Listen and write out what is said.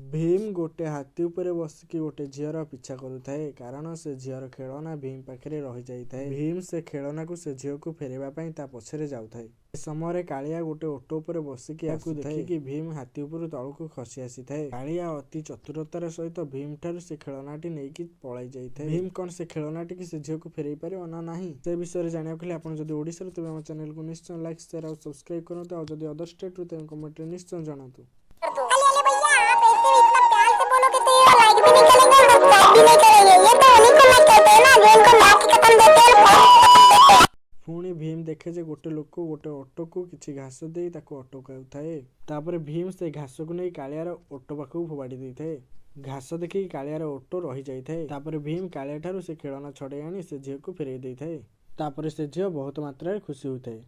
ଭୀମ ଗୋଟେ ହାତୀ ଉପରେ ବସିକି ଗୋଟେ ଝିଅର ପିଛା କରୁଥାଏ, କାରଣ ସେ ଝିଅର ଖେଳନା ଭୀମ ପାଖରେ ରହିଯାଇଥାଏ। ଭୀମ ସେ ଖେଳନାକୁ ସେ ଝିଅକୁ ଫେରାଇବା ପାଇଁ ତା ପଛରେ ଯାଉଥାଏ। ଏ ସମୟରେ କାଳିଆ ଗୋଟେ ଓଟ ଉପରେ ବସିକି ଏହାକୁ ଦେଖିକି ଭୀମ ହାତୀ ଉପରୁ ତଳକୁ ଖସି ଆସିଥାଏ। କାଳିଆ ଅତି ଚତୁରତାର ସହିତ ଭୀମ ଠାରୁ ସେ ଖେଳନାଟି ନେଇକି ପଳାଇ ଯାଇଥାଏ। ଭୀମ କଣ ସେ ଖେଳନାଟିକି ସେ ଝିଅକୁ ଫେରାଇ ପାରିବ ନା ନାହିଁ, ସେ ବିଷୟରେ ଜାଣିବାକୁ ହେଲେ ଆପଣ ଯଦି ଓଡ଼ିଶାରୁ, ତେବେ ଆମ ଚ୍ୟାନେଲକୁ ନିଶ୍ଚୟ ଲାଇକ୍, ସେୟାର ଆଉ ସବସ୍କ୍ରାଇବ୍ କରନ୍ତୁ। ଆଉ ଯଦି ଅଦର ଷ୍ଟେଟ୍ରୁ, ତେବେ କମେଣ୍ଟରେ ନିଶ୍ଚୟ ଜଣାନ୍ତୁ। अरे अरे भैया, आप ऐसे भी इतना प्यार से बोलोगे तो ये लाइक भी नहीं करेंगे और सब्सक्राइब भी नहीं करेंगे। ये तो उन्हीं को लाइक करते हैं ना, जो इनको माँ की कसम देते हैं और ପୁଣି ଭୀମ ଦେଖେ ଯେ ଗୋଟେ ଲୋକ ଗୋଟେ ଓଟକୁ କିଛି ଘାସ ଦେଇ ତାକୁ ଅଟକାଉଥାଏ। ତାପରେ ଭୀମ ସେ ଘାସକୁ ନେଇ କାଳିଆର ଓଟ ପାଖକୁ ଫୋପାଡ଼ି ଦେଇଥାଏ। ଘାସ ଦେଖିକି କାଳିଆର ଓଟ ରହିଯାଇଥାଏ। ତାପରେ ଭୀମ କାଳିଆ ଠାରୁ ସେ ଖେଳନା ଛଡ଼େଇ ଆଣି ସେ ଝିଅକୁ ଫେରାଇ ଦେଇଥାଏ। ତାପରେ ସେ ଝିଅ ବହୁତ ମାତ୍ରାରେ ଖୁସି ହୋଇଥାଏ।